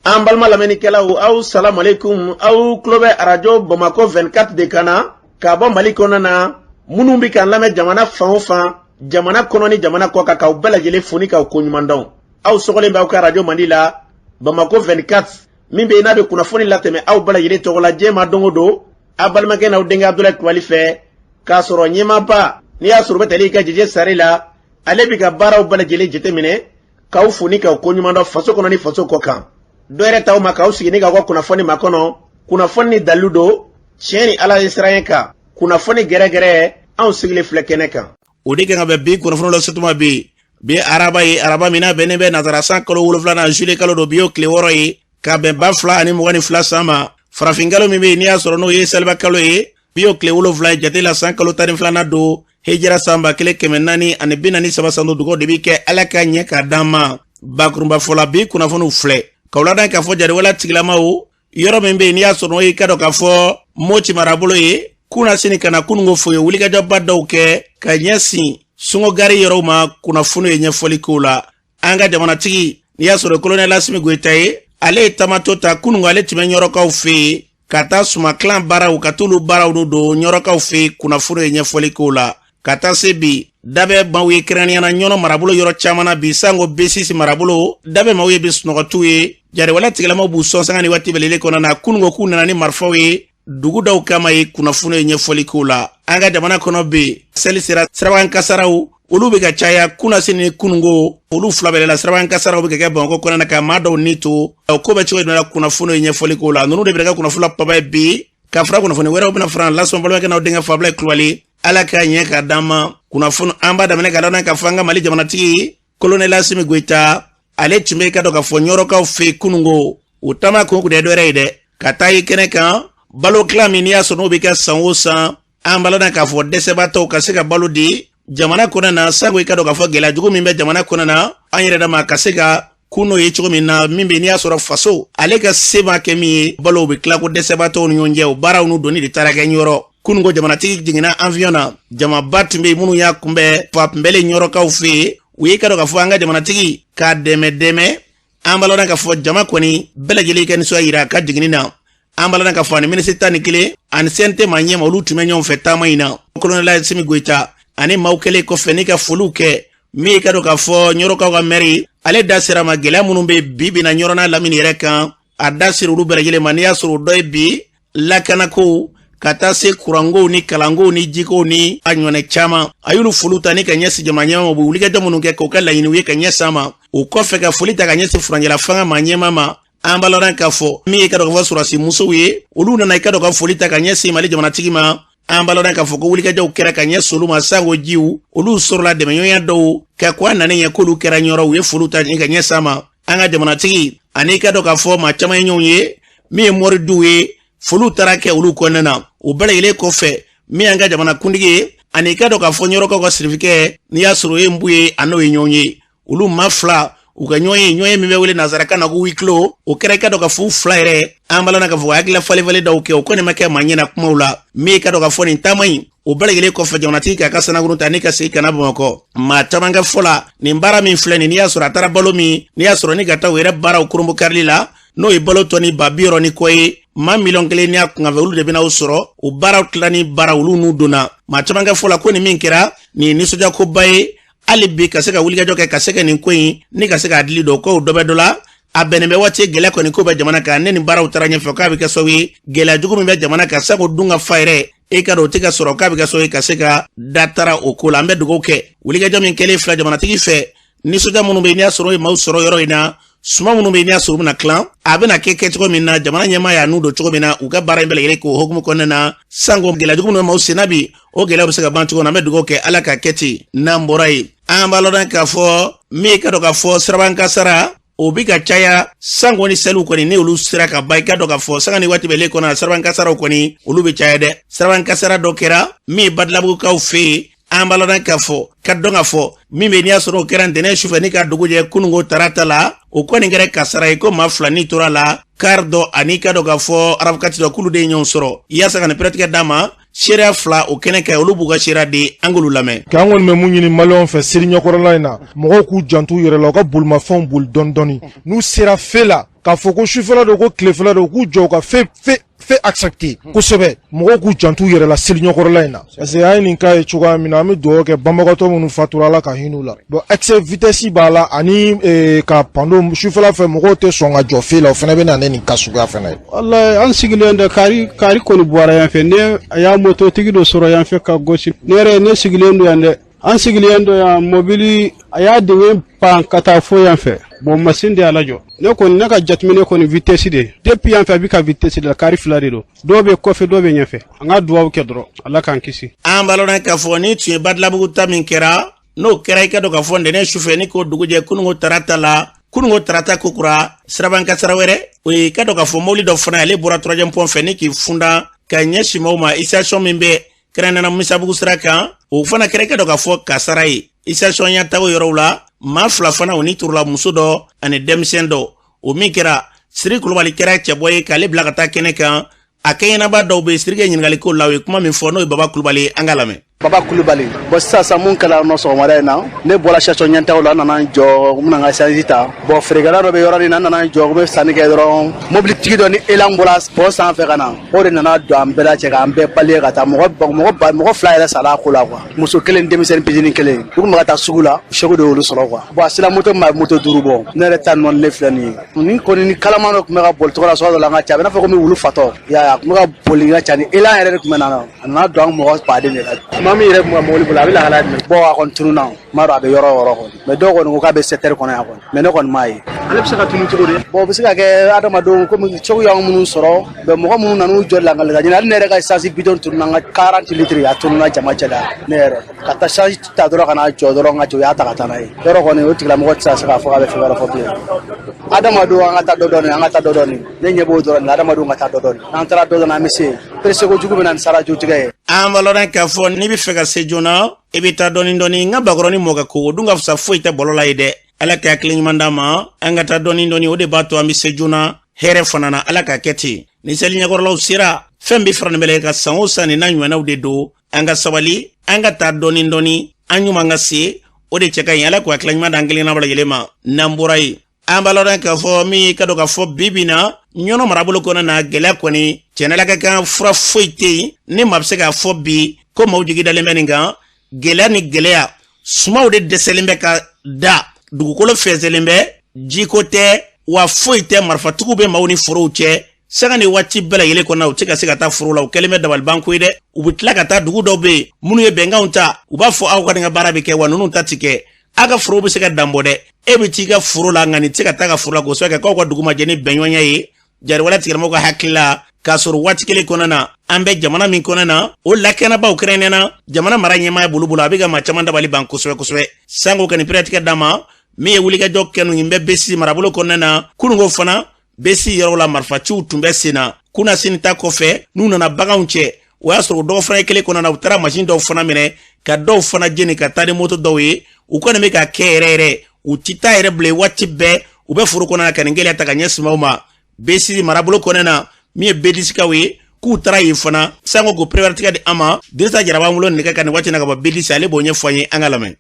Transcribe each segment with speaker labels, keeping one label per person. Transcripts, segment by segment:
Speaker 1: An balima lamɛnnikɛlaw, aw salamualeykum. Aw tulo bɛ arajo Bamakɔ 24 de kan na ka bɔ Mali kɔnɔna na. Minnu bɛ k'an lamɛn jamana fan o fan, jamana kɔnɔ ni jamana kɔ kan, k'aw bɛɛ lajɛlen fo ni k'aw koɲuman dɔn. Aw sɔgɔlen bɛ aw ka arajo mandi la, Bamakɔ 24, min bɛ yen n'a bɛ kunnafoni latɛmɛ aw bɛɛ lajɛlen tɔgɔ la diɲɛ ma don o don, aw balimakɛ n'aw denkɛ Abudulayi Kulubali fɛ, k'a sɔrɔ ɲɛmaaba n'i y'a sɔrɔ bɛ tali ka Jeje Sare la, ale bɛ ka baaraw bɛɛ lajɛlen jateminɛ, k'aw fo ni k'aw koɲuman dɔn faso kɔnɔ ni faso kɔ kan. Dɔ yɛrɛ t'aw ma k'aw sigi ni k'aw ka kunnafoni makɔnɔ, kunnafoni ni dalilu don, tiɲɛ ni Ala ye siran kan, kunnafoni gɛrɛgɛrɛ, anw sigilen filɛ kɛnɛ kan.
Speaker 2: O de kan ka bɛn bi kunnafoni lase tuma bi. Bi araba ye araba min n'a bɛnnen bɛ nazara san kalo wolonfilanan, juillet kalo don, bi y'o tile 6 ye, ka bɛn 2022 san ma. Farafin kalo min bɛ yen n'i y'a sɔrɔ n'o ye saliba kalo ye, bi y'o tile 7 ye jate la, san kalo 12nan don, hijira san 1443 san don. Dugaw de bi kɛ Ala ka ɲɛ k'a d'an ma. Bakurunba fɔ la, bi kunnafoniw filɛ k'aw ladɔn k'a fɔ jariwala tigilamaw yɔrɔ min bɛ yen n'i y'a sɔrɔ i ka dɔn k'a fɔ Moti marabolo ye, kunasini ka na kununko fo ye wulikajɔba dɔw kɛ ka ɲɛsin sungogari yɔrɔw ma. Kunnafoni ye ɲɛfɔli k'o la. An ka jamanatigi n'i y'a sɔrɔ kolonɛli Asimi Goyita ye, ale ye tamato ta kununko, ale tun bɛ ɲɔrɔkaw fɛ yen ka taa sumakilan baaraw ka t'olu baaraw don ɲɔrɔkaw fɛ yen. Kunnafoni ye ɲɛfɔli k'o la. Ka taa se bi dabɛ maaw ye, kɛrɛnkɛrɛnnenya na Ɲɔnɔ marabolo yɔrɔ caman na bi, sanko B6 marabolo dabɛ maaw ye bi sunɔgɔtiw ye. Jariwala tigilamaw b'u sɔn sanga ni waati bɛlɛlen kɔnɔ na kununko, k'u nana ni marifaw ye dugu dɔw kama ye. Kunnafoni ye ɲɛfɔli k'o la. An ka jamana kɔnɔ bi, seli sera, sirabakan kasaraw olu bɛ ka caya kunasini ni kununko, olu fila bɛɛ la sirabakan kasaraw bɛ ka kɛ Bamakɔ kɔnɔna na ka maa dɔw ni to. O ko bɛ cogo jumɛn na? Kunnafoni ye ɲɛfɔli k'o la. Ninnu de bɛ kɛ kunnafoni la paba ye bi, ka fara kunnafoni wɛrɛw bɛna fara lasɔn. Balimakɛ n'aw denkɛ Fabulayi Kulubali, Ala k'a ɲɛ k'a d'an ma. Kunnafoni an b'a daminɛ ka dɔn k'a fɔ an ka Mali jamanatigi kolonɛli Asimi Goyita, ale tun bɛ ka dɔn k'a fɔ ɲɔrɔkaw fɛ yen kununko. O taama kun tɛ dɔwɛrɛ ye dɛ, ka taa ye kɛnɛ kan balo tila min n'i y'a sɔrɔ n'o bɛ kɛ san o san, an b'a ladɔn k'a fɔ dɛsɛbaatɔw ka se ka balo di jamana kɔnɔ na, sanko i ka dɔn k'a fɔ gɛlɛya jugu min bɛ jamana kɔnɔ na, an yɛrɛ dama ka se ka kun n'o ye cogo min na, min bɛ n'i y'a sɔrɔ faso ale ka se ma kɛ min ye, balow bɛ tila ko dɛsɛbaatɔw ni ɲɔgɔn cɛ. O baaraw n'u donni de taara kɛ ɲɔrɔ kununko. Jamanatigi jiginna avion na, jamaba tun bɛ yen minnu y'a kunbɛn fa kunbɛlen ɲɔrɔkaw fɛ yen. U ye ka dɔn k'a fɔ an ka jamanatigi k'a dɛmɛ dɛmɛ. An b'a ladɔn k'a fɔ jama kɔni bɛɛ lajɛlen ka nisɔndiya yira a ka jiginni na. An b'a ladɔn k'a fɔ ani minisiri 11 ani CNT maa ɲɛma, olu tun bɛ ɲɔgɔn fɛ taama in na. Kolonɛli Asimi Goyita ani maaw kɛlen kɔfɛ ni ka foliw kɛ, min ye ka dɔn k'a fɔ ɲɔrɔkaw ka mɛri, ale da sera ma gɛlɛya minnu bɛ bi bi na ɲɔrɔ n'a lamini yɛrɛ kan, a da sera olu bɛɛ lajɛlen ma. N'i y'a sɔrɔ o dɔ ye bi lakanako, ka taa se kurankow ni kalankow ni jikow ni a ɲɔgɔnna caman, a y'olu foliw ta ni ka ɲɛsin jama ɲɛma ma, u bɛ wulikajɔ minnu kɛ k'o kɛ laɲiniw ye ka ɲɛsin a ma. O kɔfɛ ka foli ta ka ɲɛsin furancɛla fanga maa ɲɛma ma. An b'a ladɔn k'a fɔ min ye ka dɔn k'a fɔ sɔrɔdasi musow ye, olu nana i ka dɔn ka foli ta ka ɲɛsin Mali jamanatigi ma. An b'a ladɔn k'a fɔ ko wulikajɔw kɛra ka ɲɛsin olu ma, sanko jiw olu sɔrɔla dɛmɛɲɔgɔnya dɔw ka ko a nani ɲɛ k'olu kɛra ɲɔrɔ, u ye foliw ta ka ɲɛsin a ma. An ka jamanatigi ani i ka dɔn k'a fɔ maa caman ye ɲɔgɔn ye, min ye mɔriduw ye, foliw taara kɛ olu kɔnɔna na. O bɛɛ lajɛlen kɔfɛ, min y'an ka jamana kuntigi ye ani i ka dɔn k'a fɔ ɲɔrɔkaw ka sirifikɛ, n'i y'a sɔrɔ o ye nbu ye, a n'o ye ɲɔgɔn ye, olu maa fila u ka ɲɔgɔn ye, ɲɔgɔn ye min bɛ wele nansarakan na ko huis clos, o kɛra i ka dɔn k'a fɔ u fila yɛrɛ, an b'a ladɔn k'a fɔ hakilila falenfalen dɔw kɛ, o kɔni ma kɛ maa ɲɛna kumaw la. Min ye ka dɔn k'a fɔ nin taama in, o bɛɛ lajɛlen kɔfɛ, jamanatigi k'a ka sanakurun ta ni ka segin ka na Bamakɔ. Maa caman ka fɔ la, nin baara min filɛ nin, n'i y'a sɔrɔ a taara balo min, n'i y'a sɔrɔ ni ka taa u yɛrɛ baaraw kurunbonkarili la, n'o ye balo tɔni ba 60 ni kɔ ye, maa miliyɔn 1 n'i y'a kunkanfɛ, olu de bɛna o sɔrɔ. O baaraw tilani baara olu n'u donna, maa caman ka fɔ la ko nin min kɛra nin ye nisɔndiyakoba ye hali bi ka se ka wulikajɔ kɛ ka se ka nin ko in ni ka se k'a dili dɔn, k'o dɔ bɛ dɔ la. A bɛnnen bɛ waati gɛlɛya kɔni ko bɛ jamana kan, ne nin baaraw taara ɲɛfɛ, k'a bɛ kɛ sababu ye gɛlɛya jugu min bɛ jamana kan, sanko dun ka fa yɛrɛ e ka dɔn o tɛ ka sɔrɔ, k'a bɛ kɛ sababu ye ka se ka da tara o ko la. An bɛ dugawu kɛ wulikajɔ min kɛlen fila jamanatigi fɛ, nisɔndiya minnu bɛ yen n'i y'a sɔrɔ o ye maaw sɔrɔ yɔrɔ in na, suman minnu bɛ yen n'i y'a sɔrɔ u bɛna tilan, a bɛna kɛ kɛcogo min na, jamana ɲɛmaa y'a n'u don cogo min na, u ka baara in bɛɛ lajɛlen k'o hukumu kɔnɔna na, sanko gɛlɛya jugu minnu bɛ maaw sen na bi, o gɛlɛya bɛ se ka ban cogo min na. An bɛ dugawu kɛ Ala ka kɛ ten. N'an bɔra yen, an b'a ladɔn k'a fɔ min ye ka dɔn k'a fɔ sirabakan kasara o bɛ ka caya, sanko ni seliw kɔni ni olu sera ka ban, i ka dɔn k'a fɔ sanga ni waati bɛɛ kɔnɔ, sirabakan kasaraw kɔni olu bɛ caya dɛ. Sirabakan kasara dɔ kɛra min ye Badalabugukaw fɛ yen. An b'a ladɔn k'a fɔ ka dɔn k'a fɔ min bɛ n'i y'a sɔrɔ o kɛra ntɛnɛn sufɛ ni ka dugu jɛ kununko tarata la, o kɔni kɛra kasara ye ko maa fila ni tora la, kari dɔ ani ka dɔn k'a fɔ RAV4 dɔ, k'olu de ye ɲɔgɔn sɔrɔ. Yaasa ka nin pɛrɛtigɛ d'a ma, seereya fila o kɛnɛ kan, olu b'u ka seereya di, an k'olu lamɛn.
Speaker 3: K'an kɔni bɛ mun ɲini maliyɛnw fɛ seli ɲɛkɔrɔla in na, mɔgɔw k'u janto u yɛrɛ la, u ka bolimafɛnw boli dɔɔni dɔɔni, n'u sera feu la. K'a fɔ ko sufɛla don, ko tilefɛla don, k'u jɔ u ka feu accepter kosɛbɛ. Mɔgɔw k'u janto u yɛrɛ la seli ɲɛkɔrɔla in na, parce que an ye nin cas ye cogoya min na, an bɛ dugawu kɛ banbagatɔ minnu fatura, Ala ka hinɛ u la. Bon, excès vitesse b'a la ani ka panneau sufɛla fɛ, mɔgɔw tɛ sɔn ka jɔ feu la, o fana bɛ na ne nin cas suguya fana ye.
Speaker 4: Wallahi, an sigilen dɛ, kari kɔni bɔra yan fɛ. Ne a y'a mototigi dɔ sɔrɔ yan fɛ ka gosi. Ne yɛrɛ, ne sigilen don yan dɛ, an sigilen don yan. Mobili a y'a dingɛ pan ka taa fo yan fɛ. Bon, masin de y'a lajɔ. Ne kɔni, ne ka jateminɛ kɔni, vitesse de. Depuis yan fɛ, a bɛ ka vitesse de la. Kari fila de don, dɔw bɛ kɔfɛ, dɔw bɛ ɲɛfɛ. An ka dugawu kɛ dɔrɔn, Ala k'an kisi.
Speaker 2: An b'a lɔn k'a fɔ ni tun ye Badalabugu ta min kɛra, n'o kɛra, i ka dɔn k'a fɔ ntɛnɛn sufɛ ni k'o dugu jɛ kununko tarata la, kununko tarata kokura, siraban kasara wɛrɛ, o ye i ka dɔn k'a fɔ mobili dɔ fana, ale bɔra troisième pont fɛ ni k'i funda ka ɲɛsin maaw ma station min bɛ kɛrɛnkɛrɛnnenya Misabugu sira kan. O fana kɛra i ka dɔn k'a fɔ kasara ye station ɲɛtago yɔrɔw la. Maa fila fana o ni turula, muso dɔ ani denmisɛn dɔ. O min kɛra, Siri Kulubali kɛra cɛbɔ ye k'ale bila ka taa kɛnɛ kan. A kɛɲɛnaba dɔw bɛ Sirikɛ ɲininkaliko la, o ye kuma min fɔ, n'o ye Baba Kulubali, an ka lamɛn.
Speaker 5: Baba Kulubali. Bon, sisan sisan, mun kɛla nɔ sɔgɔmada in na, ne bɔra station ɲɛtaw la, n nana n jɔ, n bɛna n ka essence ta. Bon, feerekɛla dɔ bɛ yɔrɔ nin na, n nana n jɔ, n bɛ sanni kɛ dɔrɔn, mobilitigi dɔ ni elan bɔra pont sanfɛ ka na, o de nana don an bɛɛ la cɛ, k'an bɛɛ baliye ka taa. Mɔgɔ fila yɛrɛ sara a ko la quoi, muso kelen, denmisɛnnin fitinin kelen. U tun bɛ ka taa sugu la, segu de y'olu sɔrɔ quoi. Bon, a sera moto ma, moto duuru bɔ. Ne yɛrɛ ta nɔnilen filɛ nin ye. Nin kɔni ni kalaman dɔ tun bɛ ka boli tɔgɔ la sɔgɔ dɔ la, n ka ca, a bɛ n'a fɔ komi wulu fatɔ ya, a tun bɛ ka boli ka ca ni elan yɛrɛ de tun bɛ na, a nana don an mɔgɔ baden de la.
Speaker 1: Maa min yɛrɛ tun ka mobili boli, a bɛ lahalaya jumɛn?
Speaker 5: Bon, a kɔni tununna, n m'a dɔn a bɛ yɔrɔ o yɔrɔ kɔni, mais dɔw kɔni ko k'a bɛ secteur kɔnɔ yan kɔni, mais ne kɔni m'a ye.
Speaker 1: Ale bɛ se ka tunu cogo di?
Speaker 5: Bon, o bɛ se ka kɛ adamadenw komi cogo y'anw minnu sɔrɔ, mais mɔgɔ minnu nan'u jɔ langali ka ɲini. Hali ne yɛrɛ ka essence bidon tununna, n ka 40 litres, a tununna jama cɛ la. Ne yɛrɛ ka taa essence ta dɔrɔn ka na jɔ dɔrɔn, ka jɔ, u y'a ta ka taa n'a ye yɔrɔ kɔni. O tigilamɔgɔ tɛ se k'a fɔ k'a bɛ fɛn wɛrɛ fɔ bilen. Adamadenw, an ka taa dɔ dɔɔni, an ka taa dɔ dɔɔni. Ne ɲɛ b'o dɔrɔn de la. Adamadenw ka taa dɔ dɔɔni, n'an taara dɔ dɔɔni, an bɛ se. Pressé kojugu bɛ na ni sarajutigɛ ye.
Speaker 2: An b'a lɔn k'a fɔ n'i bɛ fɛ ka se joona, i bɛ taa dɔɔni dɔɔni. N ka bakɔrɔni mɔkɛ ko o dun ka fisa, foyi tɛ bɔlɔ la ye dɛ. Ala ka hakili ɲuman d'an ma, an ka taa dɔɔni dɔɔni, o de b'a to an bɛ se joona hɛrɛ fana na. Ala k'a kɛ ten. Ni seli ɲɛkɔrɔlaw sera, fɛn bɛ fara nin bɛlɛ ka san o san, nin n'a ɲɔgɔnnaw de don. An ka sabali, an ka taa dɔɔni dɔɔni, an ɲuman ka se, o de cɛ ka ɲi. Ala k'o hakili ɲuman d'an kelenna bɛɛ lajɛlen ma. N'an bɔra yen, an b'a lɔn k'a fɔ min ka dɔn k'a fɔ bi bi na, Ɲɔnɔ marabolo kɔnɔ na, gɛlɛya kɔni tiɲɛna ka kan, fura foyi tɛ yen ni maa bɛ se k'a fɔ bi ko maaw jigi dalen bɛ nin kan. Gɛlɛya ni gɛlɛya, sumaw de dɛsɛlen bɛ ka da, dugukolo fɛnsɛlen bɛ, jiko tɛ wa foyi tɛ. Marifatigiw bɛ maaw ni forow cɛ sanga ni waati bɛɛ lajɛlen kɔnɔ, u tɛ ka se ka taa foro la. U kɛlen bɛ dabalibanko ye dɛ. U bɛ tila ka taa dugu dɔw bɛ yen minnu ye bɛnkanw ta, u b'a fɔ aw ka nin ka baara bɛ kɛ wa ninnu ta ti kɛ. A ka foro bɛ se ka dan bɔ dɛ, e bɛ t'i ka foro la, nka nin tɛ se ka taa ka foro la k'o sababu kɛ k'aw ka dugu ma jɛ ni bɛnɲɔgɔnya ye. Jariwala tigilamɔgɔw ka hakili la k'a sɔrɔ waati kelen kɔnɔna na, an bɛ jamana min kɔnɔ na, o lakanabaaw kɛrɛnkɛrɛnnenya na jamana mara ɲɛmaaya bolo bolo, a bɛ ka maa caman dabali ban kosɛbɛ kosɛbɛ. Sango ka nin pɛrɛtigɛ d'a ma min ye wulikajɔ kɛ ninnu bɛ Besi marabolo kɔnɔna na. Kununko fana, Besi yɔrɔ la, marifaciw tun bɛ sen na kunasini ta kɔfɛ. N'u nana baganw cɛ, o y'a sɔrɔ dɔgɔ fana kelen kɔnɔna na, u taara masin dɔw fana minɛ ka dɔw fana jeni ka taa ni moto dɔw ye. U kɔni bɛ ka kɛ yɛrɛ yɛrɛ, u ti taa yɛrɛ bilen, waati bɛɛ u bɛ foro kɔnɔna na ka nin gɛlɛya ta ka ɲɛsin maaw ma. Besi marabolo kɔnɔna na, min ye Bedisikaw ye, k'u taara yen fana sanko k'o pereperelatigɛ di an ma. Dirisa Jara b'an bolo nɛgɛ kan nin waati na ka bɔ Bedisi, ale b'o ɲɛfɔ an ye, an ka lamɛn.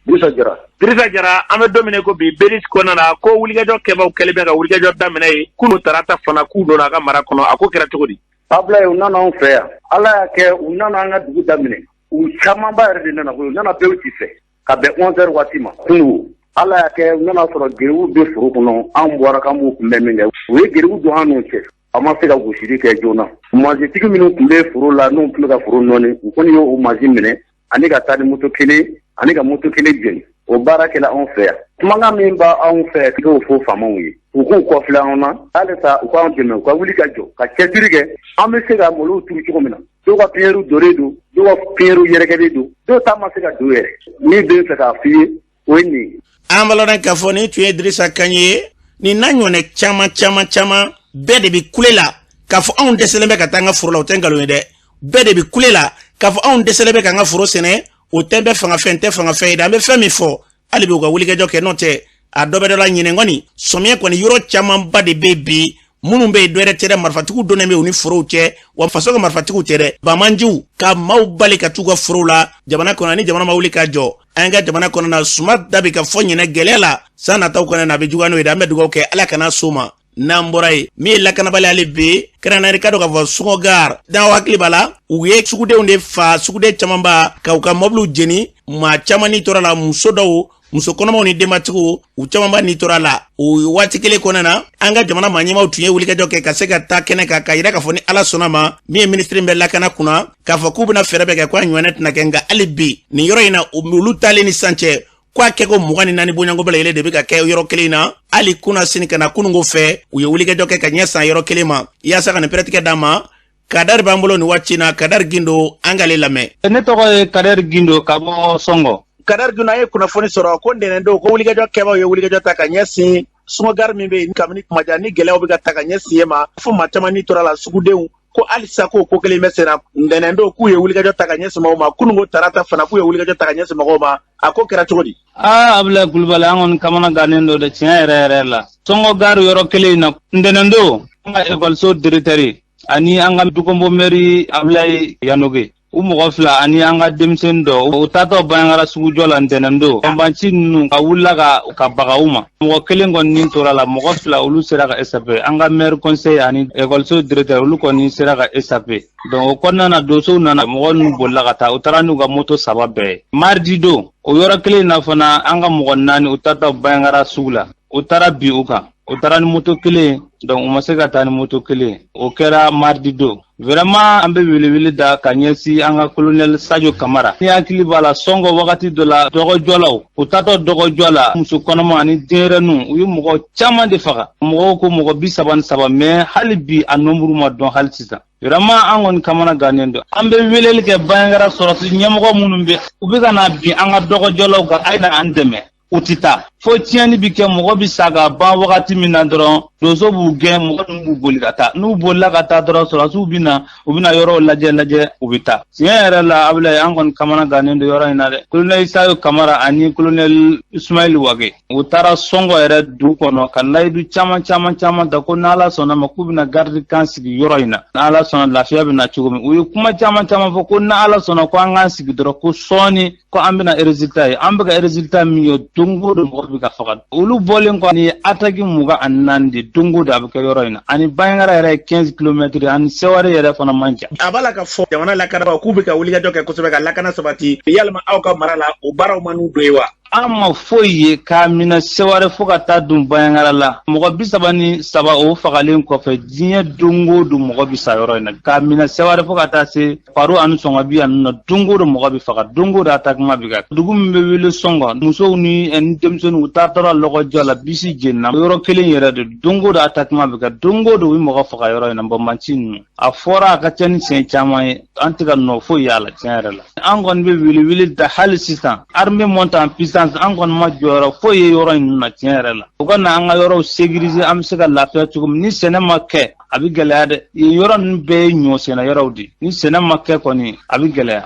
Speaker 6: Dirisa Jara.
Speaker 1: Dirisa Jara, an bɛ don min na ko bi, Bedisi kɔnɔna na, ko wulikajɔ kɛbaw kɛlen bɛ ka wulikajɔ daminɛ ye kunu tarata fana, k'u donna a ka mara kɔnɔ. A ko kɛra cogo di?
Speaker 6: Abulaye, u nana anw fɛ yan. Ala y'a kɛ, u nana an ka dugu daminɛ. U camanba yɛrɛ de nana koyi, u nana Bewuti fɛ ka bɛn 11 heures waati ma kunun. Ala y'a kɛ, u nana sɔrɔ geribu bɛ foro kɔnɔ. An bɔra k'an b'u kunbɛn min kɛ, u ye geribu don an n'u cɛ. An ma se ka gosili kɛ joona. Masintigi minnu tun bɛ foro la, n'u tun bɛ ka foro nɔɔni, u kɔni y'o masin minɛ ani ka taa ni moto kelen ani ka moto kelen jeni. O baara kɛla anw fɛ yan. Kumakan min b'anw anw fɛ k'o fɔ faamaw ye, u k'u kɔfilɛ anw na halisa, u k'an dɛmɛ, u ka wuli ka jɔ ka cɛsiri kɛ, an bɛ se ka malow turu cogo min na. Dɔw ka pépinière donnen don, dɔw ka pépinière yɛrɛkɛlen don, dɔw ta ma se ka don yɛrɛ. Min bɛ fɛ k'a f'i ye, o ye nin ye.
Speaker 2: An b'a lɔn k'a fɔ nin tun ye Dirisa kan ye. Nin n'a ɲɔgɔnna caman caman caman, bɛɛ de bɛ kule la k'a fɔ anw dɛsɛlen bɛ ka taa an ka foro la, o tɛ nkalon ye dɛ. Bɛɛ de bɛ kule la k'a fɔ anw dɛsɛlen bɛ k'an ka foro sɛnɛ, o tɛ bɛɛ fangafɛn tɛ fangafɛn ye dɛ. An bɛ fɛn min fɔ hali bi, u ka wulikajɔ kɛ, n'o tɛ a dɔ bɛ dɔ la. Ɲinɛ kɔni, sɔmiɲɛ kɔni, yɔrɔ camanba de bɛ bi minnu bɛ yen, dɔ yɛrɛ tɛ dɛ, marifatigiw donnen bɛ u ni forow cɛ. Wa faso ka marifatigiw tɛ dɛ, banbaanciw ka maaw bali ka t'u ka forow la jamana kɔnɔ. Ni jamana ma wuli ka jɔ an ka jamana kɔnɔ na, suma da bɛ ka fɔ ɲinɛ gɛlɛya la, san nataw kɔnɔ na, a bɛ juguya n'o ye dɛ. An bɛ dugawu kɛ, Ala kana s'o ma. N'an bɔra yen, min ye lakanabali hali bi kɛrɛnkɛrɛnnenya ka dɔn k'a fɔ Sɔngɔ Gare, n'aw hakili b'a la, u ye sugudenw de fa, suguden camanba ka u ka mɔbiliw jeni, maa caman ni tora la, muso dɔw, muso kɔnɔmaw ni denbatigiw, u camanba ni tora la. O waati kelen kɔnɔna na, an ka jamana maa ɲɛmaaw tun ye wulikajɔ kɛ ka se ka taa kɛnɛ kan k'a yira k'a fɔ ni Ala sɔnna ma, min ye minisiri bɛ lakana kunna, k'a fɔ k'u bɛna fɛɛrɛ bɛɛ kɛ ko a ɲɔgɔnna tɛna kɛ. Nka hali bi nin yɔrɔ in na, olu taalen ni sisan cɛ, ko a kɛ ko 24 bɔɲɔgɔnko bɛɛ lajɛlen de bɛ ka kɛ yɔrɔ kelen na. Hali kunna sini ka na kununko fɛ, u ye wulikajɔ kɛ ka ɲɛ san yɔrɔ kelen ma yaasa ka nin pɛrɛtigɛ d'a ma. Kadari b'an bolo nin waati na. Kadari Gindo, an k'ale lamɛn.
Speaker 7: Ne tɔgɔ ye Kadari Gindo ka bɔ Sɔngɔ.
Speaker 1: Kadari Gindo, an ye kunnafoni sɔrɔ ko ntɛnɛndon ko wulikajɔ kɛbaaw ye wulikajɔ ta ka ɲɛsin Sɔngɔ Gare min bɛ yen kabini kumajan ni gɛlɛyaw bɛ ka ta ka ɲɛsin yen ma, fo maa caman ni tora la, sugudenw, ko halisa ko ko kelen bɛ senna. Ntɛnɛndon k'u ye wulikajɔ ta ka ɲɛsin mɔgɔw ma, kununko tarata fana k'u ye wulikajɔ ta ka ɲɛsin mɔgɔw ma. A ko kɛra cogo di?
Speaker 7: Aa, Abulayi Kulubali, an kɔni kamana gannen don dɛ, tiɲɛ yɛrɛ yɛrɛ la. Sɔngɔ Gare yɔrɔ kelen in na, ntɛnɛndon, an ka ekɔliso directeur ani an ka Dukombo mɛri Abulayi Yanoge, u mɔgɔ fila ani an ka denmisɛnnin dɔ, u taatɔ Banjagara sugujɔ la ntɛnɛndon, banbanci ninnu ka wulila ka baga u ma. Mɔgɔ kelen kɔni ni tora la, mɔgɔ fila olu sera ka échapper. An ka maire conseil ani ekɔliso directeur, olu kɔni sera ka échapper. Donc o kɔnɔna na, donsow nana, mɔgɔ ninnu bolila ka taa, u taara n'u ka moto saba bɛɛ ye. Mardi don, o yɔrɔ kelen in na fana, an ka mɔgɔ naani, u taatɔ Banjagara sugu la, u taara bi u kan, u taara ni moto kelen. Donc u ma se ka taa ni moto kelen. O kɛra mardi don. Vraiment, an bɛ welewele da ka ɲɛsin an ka colonel Sadio Kamara. Ni hakili b'a la, Sɔngɔ wagati dɔ la, dɔgɔjɔlaw, u taatɔ dɔgɔjɔ la, muso kɔnɔma ani denyɛrɛninw, u ye mɔgɔ caman de faga. Mɔgɔw ko mɔgɔ 33, mais hali bi a nombre ma dɔn hali sisan. Vraiment, an kɔni kamana gannen don. An bɛ weleli kɛ Banjagara sɔrɔsi ɲɛmɔgɔ minnu bɛ, u bɛ ka na bin an ka dɔgɔjɔlaw kan, a ye na an dɛmɛ. U tɛ taa fo tiɲɛni bi kɛ, mɔgɔ bi sa ka ban wagati min na dɔrɔn, donso b'u gɛn, mɔgɔ ninnu b'u boli ka taa. N'u bolila ka taa dɔrɔn, sɔrɔsiw bɛ na, u bɛna yɔrɔw lajɛ lajɛ, u bɛ taa. Tiɲɛ yɛrɛ la, Abulayi, an kɔni kamana gannen don yɔrɔ in na dɛ. Colonel Sadio Kamara ani colonel Ismaël Wage, u taara Sɔngɔ yɛrɛ dugu kɔnɔ ka layidu caman caman caman ta ko n'Ala sɔnna ma, k'u bɛna garde camp sigi yɔrɔ in na, n'Ala sɔnna lafiya bɛ na cogo min. U ye kuma caman caman fɔ ko n'Ala sɔnna ko an k'an sigi dɔrɔn, ko sɔɔni ko an bɛna résultat ye. An bɛ ka résultat min ye, don o don mɔgɔ bɛ ka faga. Olu bɔlen kɔ, nin ye attaque 24 de, don o don a bɛ kɛ yɔrɔ in na. Ani Banjagara yɛrɛ ye 15 kilomètres, ani Seware yɛrɛ fana man jan.
Speaker 1: A b'a la ka fɔ jamana lakanabaaw k'u bɛ ka wulikajɔ kɛ kosɛbɛ ka lakana sabati. Yalima aw ka mara la, o baaraw ma n'u don ye wa?
Speaker 7: An ma foyi ye k'a minɛ Seware fo ka taa don Banjagara la. Mɔgɔ 33 o fagalen kɔfɛ, diɲɛ don o don mɔgɔ bi sa yɔrɔ in na. K'a minɛ Seware fo ka taa se Paro ani Sɔngɔbi yan nɔ, don o don mɔgɔ bi faga, don o don attaquement bi kɛ. Dugu min bɛ wele Sɔngɔ, musow ni denmisɛnninw, u taatɔra lɔgɔjɔ la, bisi jenina yɔrɔ kelen yɛrɛ de. Don o don attaquement bi kɛ, don o don u bɛ mɔgɔ faga yɔrɔ in na. Banbanci ninnu, a fɔra a ka ca ni siɲɛ caman ye, an tɛ ka nɔ foyi y'a la. Tiɲɛ yɛrɛ la, an kɔni bɛ welewele da hali sisan, armée monte en puissance, an kɔni ma jɔyɔrɔ foyi ye yɔrɔ in na. Tiɲɛ yɛrɛ la, u ka na an ka yɔrɔw sécuriser, an bɛ se ka lafiya cogo min. Ni sɛnɛ ma kɛ, a bɛ gɛlɛya dɛ. Yen yɔrɔ ninnu bɛɛ ye ɲɔ sɛnɛ yɔrɔw de. Ni sɛnɛ ma kɛ kɔni, a bɛ gɛlɛya.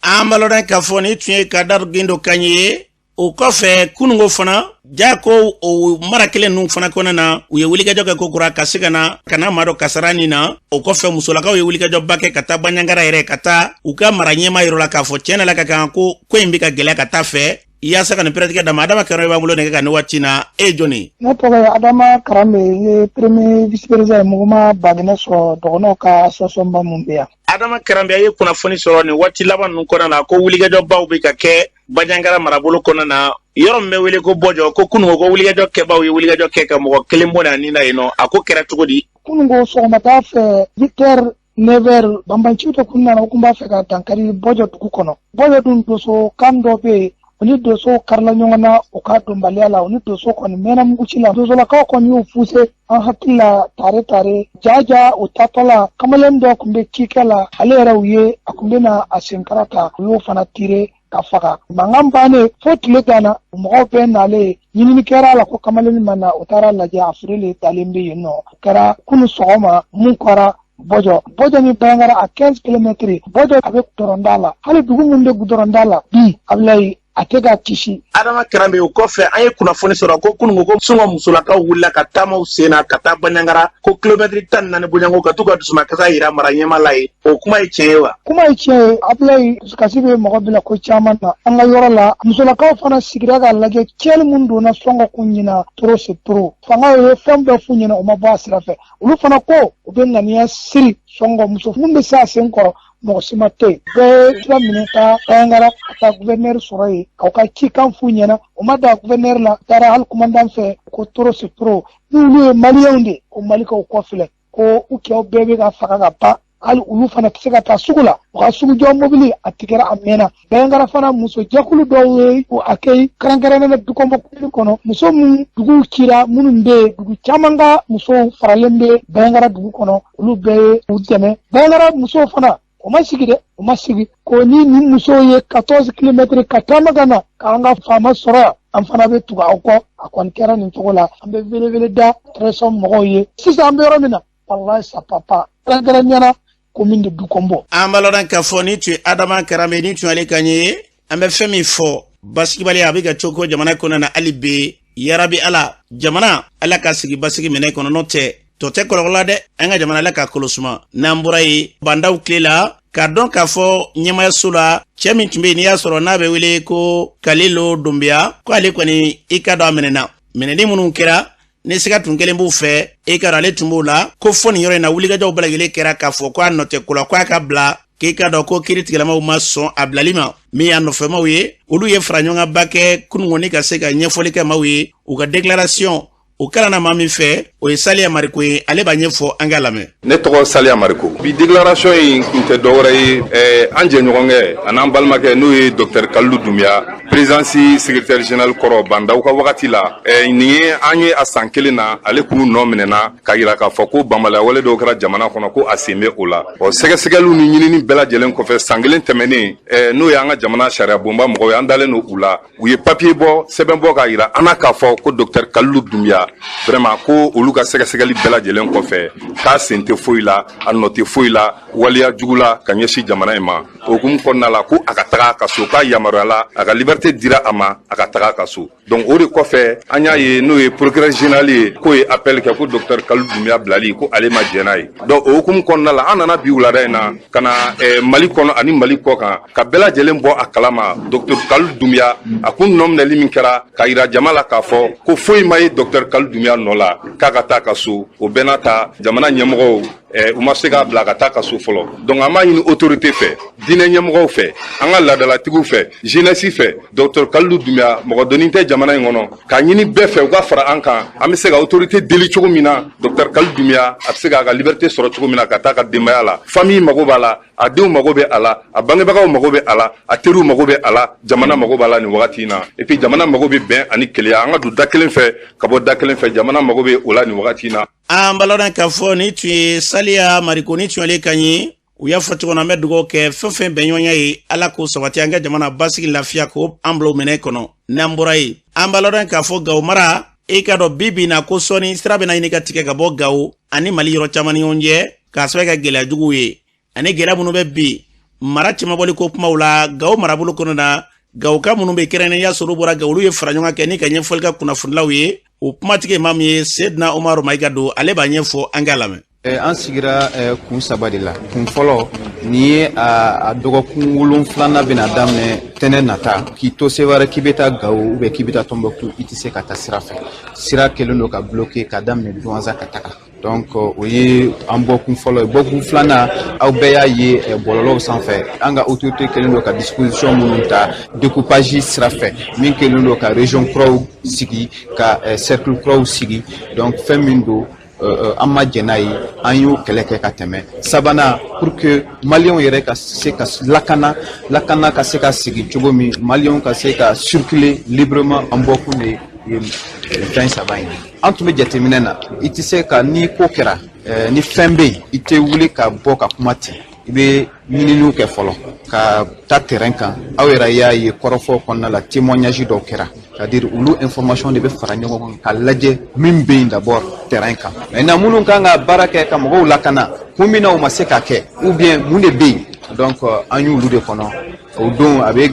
Speaker 2: An b'a lɔn k'a fɔ nin tun ye Kadari Gindo kan ye. O kɔfɛ, kununko fana ja ko o mara kelen ninnu fana kɔnɔna na, u ye wulikajɔ kɛ ko kura ka se ka na ka na maa dɔ kasara nin na. O kɔfɛ, musolakaw ye wulikajɔba kɛ ka taa Banjagara yɛrɛ, ka taa u ka mara ɲɛma yɔrɔ la, k'a fɔ tiɲɛ na la ka kan ko ko in bɛ ka gɛlɛya ka taa fɛ, yaasa ka nin pɛrɛtigɛ d'a ma. Adama Kɛrɛ b'an bolo nɛgɛ kan nin waati na. E ye jɔn ye?
Speaker 8: Ne tɔgɔ ye Adama Karambe, ye premier vice président ye mouvement Baginɛ sɔrɔ dɔgɔnɔw ka association ba mun bɛ yan.
Speaker 1: Adama Karambe, a ye kunnafoni sɔrɔ nin waati laban ninnu kɔnɔna na ko wulikajɔbaw bɛ ka kɛ Banjagara marabolo kɔnɔna na, yɔrɔ min bɛ wele ko Bɔjɔ, ko kununko ko wulikajɔ kɛbaw ye wulikajɔ kɛ ka mɔgɔ kelen bɔ a ni na yen nɔ. A ko kɛra cogo di?
Speaker 8: Kununko sɔgɔmada fɛ, 8h 9h, banbanciw de kun nana, u kun b'a fɛ ka dankari Bɔjɔ dugu kɔnɔ. Bɔjɔ dun, donso kan dɔ bɛ yen, u ni donsow karila ɲɔgɔn na u ka donbaliya la. U ni donso kɔni mɛnna muguci la. Donsolakaw kɔni y'u fuse an hakili la tare tare jaja. O tatɔ la, kamalen dɔ tun bɛ cikɛ la, ale yɛrɛ u ye a tun bɛ na a senkara ta, u y'o fana tire ka faga. Mankan bannen fo tile ganna, mɔgɔw bɛɛ nalen, ɲinini kɛra a la ko kamalen ma na. U taara lajɛ, a fure le dalen bɛ yen nɔ. O kɛra kunu sɔgɔma. Mun kɛra Bɔjɔ, Bɔjɔ ni Banjagara a 15 kilomètres. Bɔjɔ a bɛ gudɔrɔnda la. Hali dugu min bɛ gudɔrɔnda la bi, Abilayi, A tɛ ka kisi.
Speaker 1: Adama Karanbe, o kɔfɛ, an ye kunnafoni sɔrɔ ko kununko ko Sɔngɔ musolakaw wulila ka taamaw sen na ka taa Baɲangara, ko kilomɛtiri 14 bɔɲɔgɔnko, ka t'u ka dusumakasa yira mara ɲɛma la ye. O kuma ye tiɲɛ ye wa?
Speaker 8: Kuma ye tiɲɛ ye, Abulayi. Dusukasi bɛ mɔgɔ bila ko caman na. An ka yɔrɔ la, musolakaw fana sigira k'a lajɛ, tiɲɛni mun donna Sɔngɔ kun ɲina, trop c'est trop. Fanga ye fɛn bɛɛ f'u ɲɛna, o ma bɔ a sira fɛ. Olu fana ko u bɛ ŋaniya siri Sɔngɔ muso mun bɛ se a sen kɔrɔ, mɔgɔ si ma to yen. Bɛɛ ye sira minɛ ka Banjagara, ka taa gouverneur sɔrɔ yen, k'aw ka cikan f'u ɲɛna. O ma da gouverneur la, taara hali commandant fɛ, ko trop c'est trop, n'olu ye Maliyɛnw de, ko Malikaw kɔfilɛ, ko u cɛw bɛɛ bɛ ka faga ka ban, hali olu fana tɛ se ka taa sugu la, u ka sugujɔ mobili a tigɛra a mɛnna. Banjagara fana, muso jɛkulu dɔw ye o accueil, kɛrɛnkɛrɛnnen na Dukonbɔ kɔnɔ, muso min duguw cira minnu bɛ yen, dugu caman ka musow faralen bɛ Banjagara dugu kɔnɔ, olu bɛɛ ye u dɛmɛ. Banjagara musow fana, o ma sigi dɛ, o ma sigi ko ni nin musow ye 14 kilomètres ka taama ka na k'an ka faama sɔrɔ yan, an fana bɛ tugu aw kɔ. A kɔni kɛra nin cogo la. An bɛ welewele da transition mɔgɔw ye. Sisan an bɛ yɔrɔ min na, wallahi, ça papa, kɛrɛnkɛrɛnnenya la commune de Dukonbɔ.
Speaker 2: An b'a lɔn k'a fɔ ni tun ye Adama Karanbe, ni tun ale kan ye. An bɛ fɛn min fɔ, basigibaliya a bɛ ka cogo jamana kɔnɔ na hali bi. Yarabi Ala, jamana, Ala ka sigi basigi minɛ kɔnɔ, n'o tɛ tɔ tɛ kɔlɔlɔ la dɛ. An ka jamana, Ala ka kolo suma. N'an bɔra yen, bandaw tile la, k'a dɔn k'a fɔ ɲɛmayaso la, cɛɛ min tun be yen, n'i y'a sɔrɔ n'a bɛ wele ko Kalilo Dunbiya, ko ale kɔni, i ka dɔn a minɛna. Minɛni minnu kɛra ni siga tun kelen b'u fɛ, e ka dɔn ale tun b'o la, ko fɔ nin yɔrɔ in na, wulikajɔw bɛɛ lajɛlen kɛra k'a fɔ ko a nɔ tɛ ko la, ko a ka bila, k'i ka dɔn ko kiiri tigɛlamaw ma sɔn a bilali ma. Min y'a nɔfɛmaw ye, olu ye fara ɲɔgɔnba kɛ kunungɔni ka se ka ɲɛfɔli kɛ maaw ye. U ka déclaration o kalanna maa min fɛ, o ye Saliya Mariko ye. Ale b'a ɲɛfɔ, an k'a lamɛn.
Speaker 9: Ne tɔgɔ Saliya Mariko. Bi déclaration in kun tɛ dɔwɛrɛ ye, an jɛɲɔgɔnkɛ an'an balimakɛ, n'o ye docteur Kalilu Dunbiya, présidence secrétaire général kɔrɔ Bandaw ka wagati la. Nin ye an ye a san kelen na, ale k'u nɔ minɛna k'a yira k'a fɔ ko banbaliya wale dɔw kɛra jamana kɔnɔ, ko a sen bɛ o la. Ɔ, sɛgɛsɛgɛliw ni ɲinini bɛɛ lajɛlen kɔfɛ, san kelen tɛmɛnen, n'o ye an ka jamana sariya bonba mɔgɔw ye, an dalen don u la, u ye papier bɔ, sɛbɛn bɔ k'a yira an na k'a fɔ ko docteur Kalilu Dunbiya, vraiment, ko olu ka sɛgɛsɛgɛli bɛɛ lajɛlen kɔfɛ, k'a sen tɛ foyi la, a nɔ tɛ foyi la waleya jugu la ka ɲɛsin jamana in ma. O hukumu kɔnɔna la, ko a ka taga a ka so, k'a yamaruyala, a ka liberté dira a ma, a ka taga a ka so. Donc o de kɔfɛ, an y'a ye, n'o ye procureur général ye, k'o ye appel kɛ, ko docteur Kalilu Dunbiya bilali, ko ale ma jɛn n'a ye. Donc o hukumu kɔnɔna la, an nana bi wulada in na ka na Mali kɔnɔ ani Mali kɔ kan, ka bɛɛ lajɛlen bɔ a kalama, docteur Kalilu Dunbiya a kun nɔ minɛli min kɛra, ka yira jama la k'a fɔ ko foyi ma ye docteur Kalilu Dunbiya nɔ la, k'a ka taa ka so. O bɛɛ n'a ta, jamana ɲɛmɔgɔw u ma se k'a bila ka taa ka so fɔlɔ. Donc an b'a ɲini autorité fɛ, diinɛ ɲɛmɔgɔw fɛ, an ka laadalatigiw fɛ, jeunesse fɛ, docteur Kalilu Dunbiya mɔgɔ dɔnni tɛ jamana in kɔnɔ, k'a ɲini bɛɛ fɛ u ka fara an kan, an bɛ se ka autorité deli cogo min na, docteur Kalilu Dunbiya a bɛ se k'a ka liberté sɔrɔ cogo min na, ka taa ka denbaya la. Famille mago b'a la, a denw mago bɛ a la, a bangebagaw mago bɛ a la, a teriw mago bɛ a la, jamana mago b'a la nin wagati in na. Et puis jamana mago bɛ bɛn ani kelenya, an ka don da kelen fɛ ka bɔ da kelen fɛ. Jamana mago bɛ o la nin wagati in na.
Speaker 2: An balɔnna k'a fɔ ni tun ye Saliya Mariko, ni tun ale kan ye. U y'a fɔ cogo min na, an bɛ dugawu kɛ, fɛn fɛn bɛnɲɔgɔnya ye, Ala k'o sabati, an ka jamana basigi, lafiya k'o an bila o minɛ kɔnɔ. N'an bɔra yen, an b'a lɔn k'a fɔ Gawo mara, e ka dɔn bi bi na ko sɔɔni sira bɛna ɲini ka tigɛ ka bɔ Gawo ani Mali yɔrɔ caman ni ɲɔgɔn cɛ, k'a sababu kɛ gɛlɛya juguw ye ani gɛlɛya minnu bɛ bi mara cɛmabɔli ko kumaw la Gawo marabolo kɔnɔ na. Gawoka minnu bɛ kɛrɛnkɛrɛnnenya sɔrɔ bɔra Gawo, olu ye fara ɲɔgɔn kan kɛ ni ka ɲɛfɔli kɛ kunnafonilaw ye. O kumatigi ye maa min ye, Sedina Umaru Mayiga don, ale b'a ɲɛfɔ, an k'a lamɛn.
Speaker 10: An sigira kun saba de la. Kun fɔlɔ, nin ye a dɔgɔkun wolonfilanan bɛna daminɛ tɛnɛ nata. K'i to Seware k'i bɛ taa Gawo, ou k'i bɛ taa Tɔnbɔkutu, i tɛ se ka taa sira fɛ. Sira kɛlen don ka bloquer ka daminɛ Duwanza ka taga. Donc o ye an bɔkun fɔlɔ ye. Bɔkun filanan, aw bɛɛ y'a ye bɔlɔlɔw sanfɛ, an ka autorité kɛlen don ka disposition minnu ta découpage sira fɛ, min kɛlen don ka région kuraw sigi, ka cercle kuraw sigi. Donc fɛn min don, an ma jɛn n'a ye, an y'o kɛlɛ kɛ ka tɛmɛ. Sabanan, pour que Maliyɛnw yɛrɛ ka se ka lakana, lakana ka se ka sigi cogo min, Maliyɛnw ka se ka circuler librement, an bɔkun de ye fɛn saba in ye. An tun bɛ jateminɛ na, i tɛ se ka, ni ko kɛra, ni fɛn bɛ yen, i tɛ wuli ka bɔ ka kuma ten, i bɛ ɲininiw kɛ fɔlɔ ka taa terrain kan. Aw yɛrɛ y'a ye kɔrɔfɔ kɔnɔna la, témoignage dɔw kɛra, c'est à dire olu information de bɛ fara ɲɔgɔn kan ka lajɛ min bɛ yen d'abord terrain kan. Maintenant, minnu kan ka baara kɛ ka mɔgɔw lakana, kun min na u ma se ka kɛ, ou bien mun de bɛ yen, donc an y'olu de kɔnɔ. O don a bɛ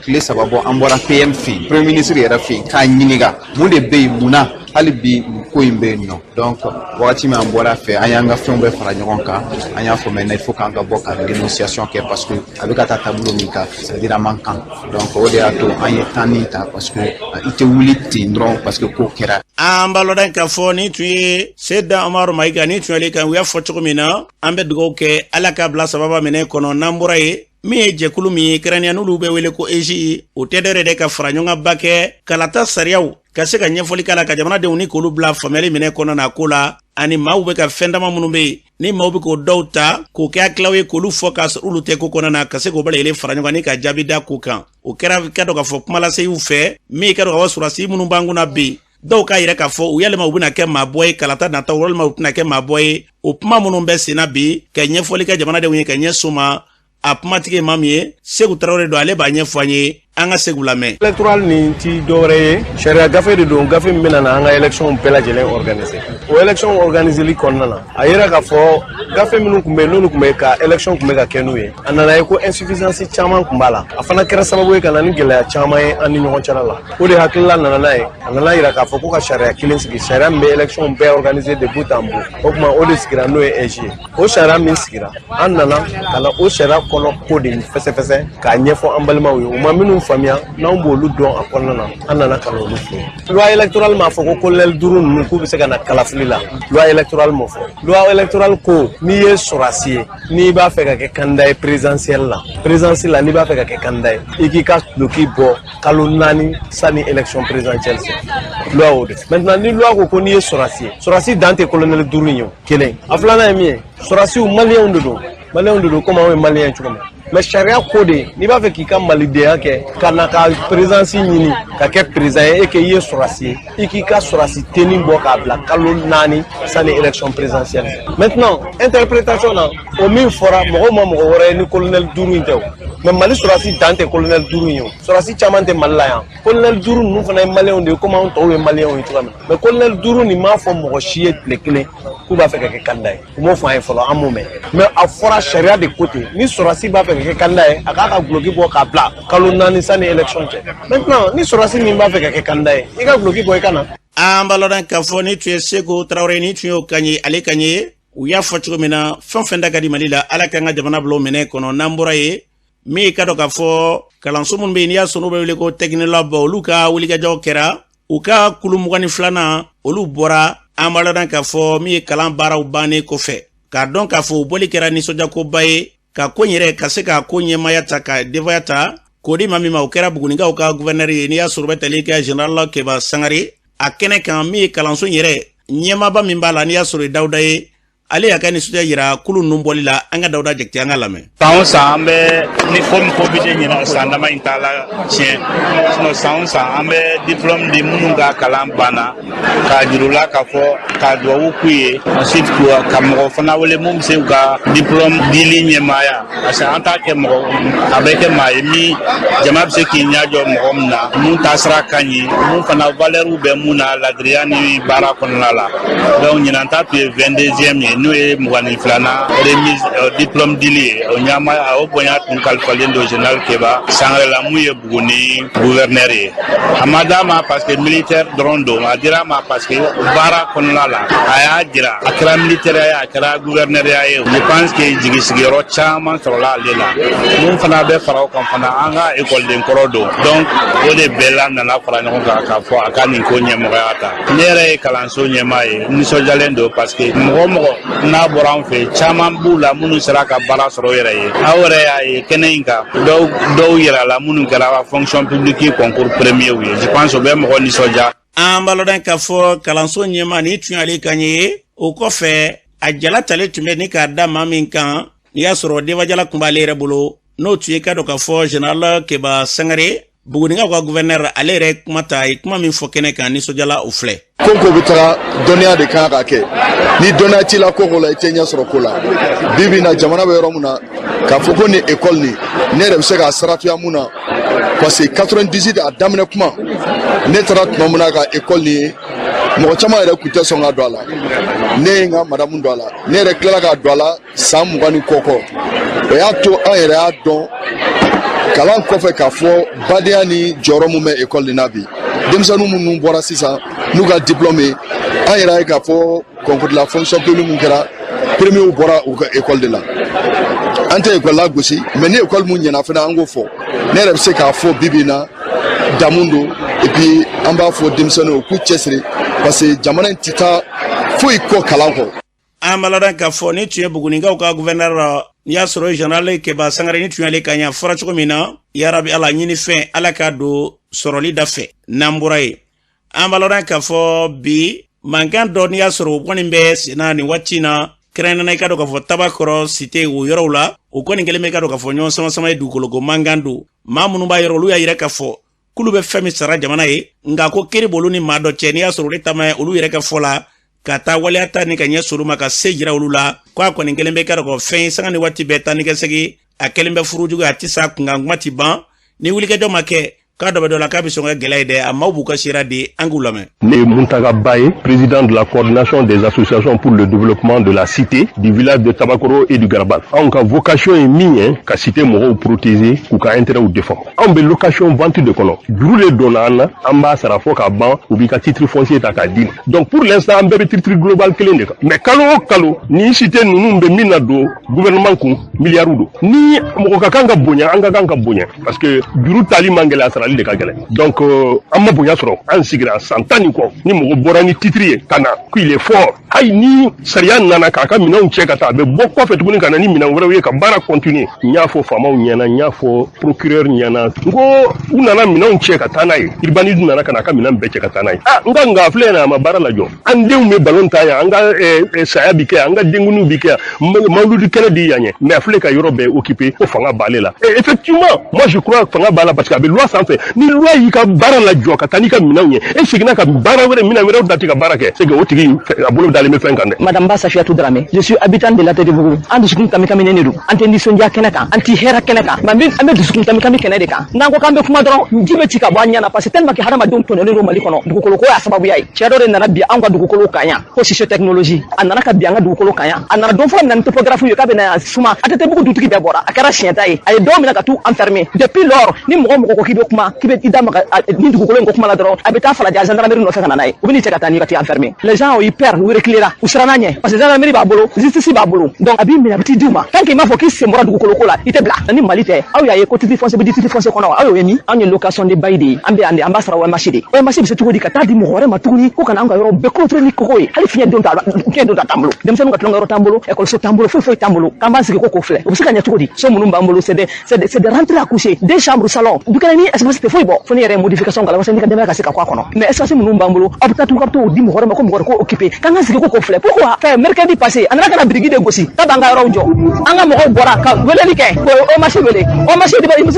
Speaker 10: tile 3 bɔ, an bɔra PM fɛ yen, premier ministre yɛrɛ fɛ yen, k'a ɲininka mun de bɛ yen, mun na hali bi nin ko in bɛ yen nɔ. Donc wagati min an bɔra fɛ, an y'an ka fɛnw bɛɛ fara ɲɔgɔn kan, an y'a fɔ maintenant il faut k'an ka bɔ ka dénonciation kɛ, parce que a bɛ ka taa taabolo min kan, c'est à dire a man kan. Donc o de y'a to an ye temps nin ta, parce que i tɛ wuli ten dɔrɔn parce que ko kɛra.
Speaker 2: An b'a lɔdɔn k'a fɔ nin tun ye Seda Umaru Mayiga, nin tun y'ale kan. U y'a fɔ cogo min na, an bɛ dugawu kɛ, Ala k'a bila sababa minɛ kɔnɔ. N'an bɔra yen, min ye jɛkulu min ye kɛrɛnkɛrɛnnenya n'olu bɛ wele ko EJ, o tɛ dɔwɛrɛ de ka fara ɲɔgɔn kan ba kɛ kalata sariyaw ka se ka ɲɛfɔli k'a la ka jamanadenw ni k'olu bila faamuyali minɛ kɔnɔ na ko la, ani maaw bɛ ka fɛn dama minnu bɛ yen ni maaw bɛ k'o dɔw ta k'o kɛ akilaw ye, k'olu fɔ k'a sɔrɔ olu tɛ ko kɔnɔna na, ka se k'o bɛɛ lajɛlen fara ɲɔgɔn kan ni ka jaabi da ko kan. O kɛra ka dɔn k'a fɔ kumalaseyiw fɛ min ka dɔn k'a fɔ sɔrɔdasi minnu b'an kunna bi, dɔw k'a yɛrɛ k'a fɔ u yalima u bɛna kɛ maabɔ ye kalata nata, walima u tɛna kɛ maabɔ ye. O kuma minnu bɛ senna bi, ka ɲɛfɔli kɛ jamanadenw ye ka ɲɛsin ma, a kumatigi ye maa min ye, Segu Tarawele don, ale b'a ɲɛfɔ an ye. An ka Segu lamɛn.
Speaker 11: Électoral nin ti dɔwɛrɛ ye, sariya gafe de don, gafe min bɛna na an ka élection bɛɛ lajɛlen organiser. O élection organiseli kɔnɔna na, a yira k'a fɔ gafe minnu tun bɛ yen, n'olu tun bɛ ka élection tun bɛ ka kɛ n'u ye, a nana ye ko insuffisance caman tun b'a la. A fana kɛra sababu ye ka na ni gɛlɛya caman ye an ni ɲɔgɔn cɛla la. O de hakilila nana n'a ye, a nana yira k'a fɔ ko ka sariya kelen sigi, sariya min bɛ élection bɛɛ organiser de bout en bout. O tuma o de sigira, n'o ye AIGE ye. O sariya min sigira, an nana ka na o sariya kɔnɔ ko de fɛsɛfɛsɛ k'a ɲɛfɔ an balimaw ye. U ma minnu faamuya, n'anw b'olu dɔn a kɔnɔna na, an nana ka na olu fɛ yen. Loi électorale m'a fɔ ko colonel duuru ninnu k'u bɛ se ka na kalafili la. Loi électorale m'o fɔ. Loi électorale ko n'i ye sɔrɔdasi ye, n'i b'a fɛ ka kɛ candidat ye présidentielle la, présidence la, n'i b'a fɛ ka kɛ candidat ye, i k'i ka duloki bɔ kalo 4 sani élection présidentielle cɛ. Loi o de. Maintenant, ni loi ko ko n'i ye sɔrɔdasi ye, sɔrɔdasi dan tɛ colonel duuru in ye o kelen. A filanan ye min ye, sɔrɔdasiw maliyɛnw de don, maliyɛnw de don komi anw ye maliyɛn cogo min. Mais sariya ko de, n'i b'a fɛ k'i ka malidenya kɛ ka na ka présidence ɲini ka kɛ président ye, e k'i ye sɔrɔdasi ye, i k'i ka sɔrɔdasi tenue bɔ k'a bila kalo 4 sani élection présidentielle. Maintenant, interprétation na, o min fɔra, mɔgɔw ma mɔgɔ wɛrɛ ye ni colonel duuru in tɛ o. Mais Mali sɔrɔdasi dan tɛ colonel duuru in ye o. Sɔrɔdasi caman tɛ Mali la yan. Colonel duuru ninnu fana ye maliyɛnw de ye komi anw tɔw ye maliyɛnw ye cogoya min na. Mais colonel duuru nin m'a fɔ mɔgɔ si ye tile kelen k'u b'a fɛ ka kɛ candidat ye. U m'o fɔ an ye fɔlɔ, an m'o mɛn. Mais a fɔra, sariya de ko ten, ni sɔrɔdasi b'a fɛ ka kɛ candidat ye, a k'a ka duloki bɔ k'a bila kalo 4 sani élection cɛ. Maintenant, ni sɔrɔdasi min b'a fɛ ka kɛ candidat ye, i ka duloki bɔ, i ka na.
Speaker 2: An b'a lɔdɔn k'a fɔ ni tun ye Segu Tarawele, ni tun y'o kan ye, ale kan ye. U y'a fɔ cogo min na, fɛn fɛn da ka di Mali la, Ala k'an ka jamana bila o minɛ kɔnɔ. N'an bɔra yen, min ka dɔn k'a fɔ kalanso minnu bɛ yen, n'i y'a sɔrɔ n'u bɛ wele ko Technolab, olu ka wulikajɔ kɛra u ka kulu 22nan, olu bɔra. An b'a lɔdɔn k'a fɔ min ye kalan baaraw bannen kɔfɛ, k'a dɔn k'a fɔ u bɔli kɛra nisɔndiyakoba ye, ka ko yɛrɛ ka se ka ko ɲɛmaya ta, ka denbaya ta k'o di maa min ma, o kɛra Bugunikaw ka gouverneur ye, n'i y'a sɔrɔ bɛ tali kɛ général Keba Sangare. A kɛnɛ kan, min ye kalanso yɛrɛ ɲɛmaaba min b'a la, n'i y'a sɔrɔ ye Dawuda ye, ale y'a ka nisɔndiya yira kulu ninnu bɔli la. An ka Dawuda Jakite, an ka lamɛn.
Speaker 7: San o san an bɛ ni komi Covid ɲina san dama in t'a la tiɲɛ, sinon san o san an bɛ diplôme di minnu ka kalan banna, k'a jira u la k'a fɔ ka duwawu k'u ye, ensuite ka mɔgɔ fana wele mun bɛ se u ka diplôme dili ɲɛmaaya, parce que an t'a kɛ mɔgɔ, a bɛ kɛ maa ye min jama bɛ se k'i ɲɛ jɔ mɔgɔ min na, mun taasira ka ɲi, mun fana valeur bɛ mun na ladiriya ni baara kɔnɔna la. Donc ɲinan ta tun ye 22e ye, n'o ye 22nan remise diplôme dili ye. O ɲama o bonya tun kalifalen don général Keba Sangare la, mun ye Buguni gouverneur ye. A ma d'a ma parce que militaire dɔrɔn don, a dira a ma parce que baara kɔnɔna la a y'a jira, a kɛra militaire ye, a kɛra gouverneur ye. Je pense que jigi sigiyɔrɔ caman sɔrɔla ale la. Mun fana bɛ fara o kan fana, an ka ekɔliden kɔrɔ don, donc o de bɛɛ la nana fara ɲɔgɔn kan k'a fɔ a ka nin ko ɲɛmɔgɔya ta. Ne yɛrɛ ye kalanso ɲɛmaa ye, nisɔndiyalen don parce que mɔgɔ o mɔgɔ n'a bɔra an fɛ, caman b'u la minnu sera ka baara sɔrɔ u yɛrɛ ye. Aw yɛrɛ y'a ye kɛnɛ in kan, dɔw dɔw yɛrɛ la minnu kɛra fonction publique concours premier ye. Je pense o bɛ mɔgɔ nisɔndiya.
Speaker 2: An b'a lɔdɔn k'a fɔ kalanso ɲɛmaa ni tun y'ale kan ye. O kɔfɛ, a jala talen tun bɛ ni k'a da maa min kan, n'i y'a sɔrɔ denbajala tun b'ale yɛrɛ bolo, n'o tun ye ka dɔn k'a fɔ général Keba Sangare, Bugunikaw ka gouverneur, ale yɛrɛ kuma ta, a ye kuma min fɔ kɛnɛ kan nisɔndiyala, o filɛ.
Speaker 12: Ko ko bɛ taga, dɔnniya de kan ka kɛ. Ni dɔnniya t'i la ko ko la, i tɛ ɲɛ sɔrɔ ko la. Bi bi in na, jamana bɛ yɔrɔ min na, k'a fɔ ko nin école nin, ne yɛrɛ bɛ se k'a saratuya mun na, parce que 98 a daminɛ kuma, ne taara tuma min na ka école nin ye, mɔgɔ caman yɛrɛ tun tɛ sɔn ka don a la. Ne ye n ka madamu don a la, ne yɛrɛ tilala ka don a la san 20 ni kɔ. O y'a to an yɛrɛ y'a dɔn. Kalan kɔfɛ, k'a fɔ badenya ni jɔyɔrɔ mun bɛ ekɔli nin na bi, denmisɛnnin minnu bɔra sisan n'u ka diplôme ye, an yɛrɛ ye k'a fɔ concours de la fonction publique mun kɛra, premiers bɔra u ka école de la. An tɛ école la gosi, mais ni école mun ɲɛna fana, an k'o fɔ. Ne yɛrɛ bɛ se k'a fɔ bi bi in na, damu don. Et puis an b'a fɔ denmisɛnninw k'u cɛsiri, parce que jamana in tɛ taa foyi kɔ kalan kɔ.
Speaker 2: An b'a ladɔn k'a fɔ ni tun ye Bugunikaw ka gouverneur, n'i y'a sɔrɔ général Keba Sangare, ni tun y'ale ka ɲa fɔra cogo min na. Yarabi Ala, ɲini fɛn Ala k'a don sɔrɔli da fɛ. N'an bɔra yen, an b'a ladɔn k'a fɔ bi mankan dɔ, n'i y'a sɔrɔ o kɔni bɛ senna nin waati in na, kɛrɛnkɛrɛnnenya i ka dɔn k'a fɔ Tabakɔrɔ cité o yɔrɔw la, o kɔni kɛlen bɛ i ka dɔn k'a fɔ ɲɔgɔn sama sama ye. Dugukoloko mankan don. Maa minnu b'a yɔrɔ, olu y'a yira k'a fɔ k'olu bɛ fɛn min sara jamana ye, nka ko kiri b'olu ni maa dɔ cɛ, n'i y'a sɔrɔ olu taama olu yɛrɛ ka fɔ la, ka taa waleya ta ni ka ɲɛ sɔrɔ ma ka se jira olu la, ko a kɔni kɛlen bɛ ka dɔn fɛn ye sanga ni waati bɛɛ taa ni ka segin. A kɛlen bɛ furujugu, a tɛ sa kunkan kuma ti ban. Ni wulikajɔ ma kɛ, k'a dɔ bɛ dɔ la, k'a bɛ sɔn ka gɛlɛya ye dɛ. A maaw b'u ka sira di, an k'u lamɛn.
Speaker 13: Ne ye Muntaga Ba ye, président de la coordination des associations pour le développement de la cité, du village de Tabakoro et du Garabal. Anw ka vocation ye min ye, ka cité mɔgɔw protéger, k'u ka intérêt défendre. Anw bɛ location vente de kɔnɔ, juru de donna an na, an b'a sara fo k'a ban, u b'i ka titre foncier ta k'a d'i ma. Donc pour l'instant, an bɛɛ bɛ titre global kelen de kan. Mais kalo o kalo, ni cité ninnu bɛ min na don gouvernement kun, miliyariw don. Ni mɔgɔ ka kan ka bonya, an ka kan ka bonya, parce que juru tali man gɛlɛn, a sarali de ka gɛlɛn. Donc an ma bonya sɔrɔ, an sigira san 10 ni kɔ. Ni mɔgɔ bɔra ni titre ye ka na qu'il est fort, hali ni sariya nana k'a ka minɛnw cɛ ka taa, a bɛ bɔ kɔfɛ tuguni ka na ni minɛn wɛrɛw ye ka baara continuer. N y'a fɔ faamaw ɲɛna, n y'a fɔ procureur ɲɛna, n ko u nana minɛnw cɛ ka taa n'a ye, urbanisme nana ka na a ka minɛn bɛɛ cɛ ka taa n'a ye. Ah, n ka nka filɛ nin, a ma baara lajɔ. An denw bɛ balon ta yan, an ka saya bi kɛ yan, an ka denkundiw bi kɛ yan, mawuludi kɛnɛ di yan ɲɛ, mais a filɛ ka yɔrɔ bɛɛ occupé, ko fanga b'ale la. Et effectivement, moi je crois fanga b'a la, parce que a bɛ loi sanfɛ. Ni loi y'i ka baara lajɔ ka taa n'i ka minɛnw ye, e seginna ka baara wɛrɛ, minɛn wɛrɛw dati ka baara kɛ, c'est que o tigi a bolo dalen bɛ fɛn kan dɛ.
Speaker 14: Madame Ba Safiatou Dramé, je suis habitant de l'ATTBougou. An dusukun kami kaminen de don. An tɛ nisɔndiya kɛnɛ kan, an tɛ hɛrɛ kɛnɛ kan, mais an bɛ dusukun kami kami kɛnɛ de kan. N'an ko k'an bɛ kuma dɔrɔn, ji bɛ ci ka bɔ an ɲɛ na, parce que tellement que hadamadenw tɔɲɔlen don Mali kɔnɔ, dugukolo ko y'a sababuya ye. Cɛ dɔ de nana bi anw ka dugukolo kan yan, ko Sise Technologie. A nana ka bi an ka dugukolo kan yan. A nana don fɔlɔ min na ni topographe ye k'a bɛ na yan suma, ATTBougou dutigi bɛɛ bɔra. A kɛra siɲɛ ta ye. A ye dɔw minɛ ka t'u enfermer. Depuis lors, ni mɔgɔ mɔgɔ ko k'i bɛ kuma, k'i bɛ i da maga ni dugukolo in ko kuma la dɔrɔn, a bɛ taa Falajɛ gendarmerie nɔfɛ ka na n'a ye. U bɛ n'i cɛ ka taa n'i ka t'i enfermer. Les gens ont eu peur, u reculera, u siranna ɲɛ, parce que gendarmerie b'a bolo, justice b'a bolo. Donc a b'i minɛ, a bɛ t'i di u ma. Tant que i m'a fɔ k'i sen bɔra dugukolo ko la, i tɛ bila. Ni Mali tɛ, aw y'a ye ko titre foncier bɛ di titre foncier kɔnɔ, aw y'o ye min? Anw ye location de bail de ye, an bɛ yan de, an b'a sara OMH de. OMH bɛ se cogo di ka taa di mɔgɔ wɛrɛ ma tuguni ko ka na an ka yɔrɔ bɛɛ clôturer ni kogo ye? Hali fiɲɛ don t'a fiɲɛ don t'an bolo, denmisɛnninw ka tulonkɛ yɔrɔ t'an bolo, école t'an bolo, foyi foyi t'an bolo. K'an b'an sigi ko k'o filɛ, o bɛ se ka ɲɛ cogo di? So minnu b'an bolo, c'est des rentrées à coucher, deux chambres, salon, dukɛnɛ ni espace tɛ foyi bɔ, fo ni yɛrɛ ye modification k'a la walasa n'i ka denbaya ka se ka kɔ a kɔnɔ. Mais espace minnu b'an bolo, aw bɛ taa tugun ka t'o di mɔgɔ wɛrɛ ma ko mɔgɔ wɛrɛ k'o occuper, k'an ka sigi ko k'o filɛ, pourquoi? Fɛn mercredi passé, a nana ka na biriki de gosi k'a b'an ka yɔrɔw jɔ. An ka mɔgɔw bɔra ka weleli kɛ k'o OMH wele. OMH